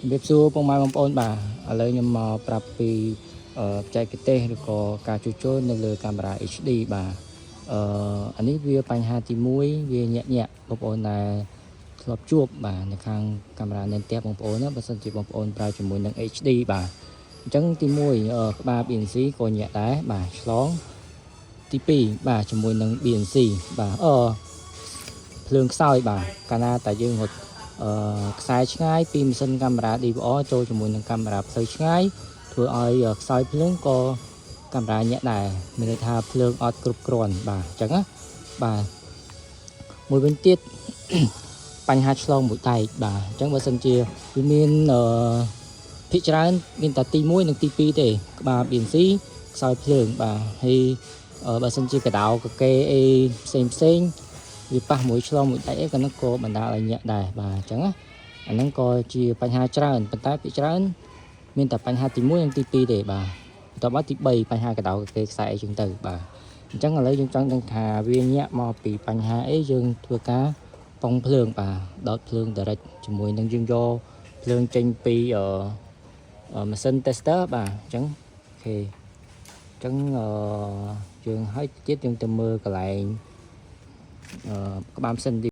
ជំរាបសួរពុកម៉ែបងប្អូនបាទឥឡូវខ្ញុំមកប្រាប់ពីបច្ចេកទេសឬក៏ការជួសជុលនៅលើកាមេរ៉ា HD បាទអានេះវាបញ្ហាទី1វាញាក់ញាក់បងប្អូនដែលធ្លាប់ជួបបាទនៅខាងកាមេរ៉ានៅផ្ទះបងប្អូនណាបើសិនជាបងប្អូនប្រើជាមួយនឹង HD បាទអញ្ចឹងទី1ក្បាល BNC ក៏ញាក់ដែរបាទឆ្លងទី2បាទជាមួយនឹង BNC បាទភ្លើងខ្សោយបាទកាលណាតែយើងរត់ ខ្សែឆ្ងាយពីម៉ាស៊ីនកាមេរ៉ា DVR ចូលជាមួយនឹងកាមេរ៉ាផ្លូវឆ្ងាយធ្វើឲ្យខ្សោយភ្លើងក៏កាមេរ៉ាញាក់ដែរមានន័យថាភ្លើងអត់គ្រប់គ្រាន់បាទអញ្ចឹងណាបាទមួយវិញទៀត បញ្ហាឆ្លងមួយដែកបាទអញ្ចឹងបើសិនជាវាមានភាគច្រើនមានតែទី1និងទី2ទេក្បាល BNC ខ្សោយភ្លើងបាទហើយបើសិនជាកដោកកេអីផ្សេងផ្សេងៗ វាប៉ះមួយឆ្លងមួយដែកអីក៏នឹងក៏បណ្ដាលឲ្យញាក់ដែរបាទអញ្ចឹងណាអាហ្នឹងក៏ជាបញ្ហាច្រើនប៉ុន្តែភាគច្រើនមានតែបញ្ហាទី1និងទី2ទេបាទបន្ទាប់មកទី3បញ្ហាកដោកគេខ្សែអីចឹងទៅបាទអញ្ចឹងឥឡូវយើងចង់ដឹងថាវាញាក់មកពីបញ្ហាអីយើងធ្វើការប៉ុងភ្លើងបាទដោតភ្លើង direct ជាមួយនឹងយើងយកភ្លើងចេញពីម៉ាស៊ីន tester បាទអញ្ចឹង OK អញ្ចឹងយើងឲ្យទៀតយើងទៅមើលកន្លែង ក្បាលម៉ាស៊ីន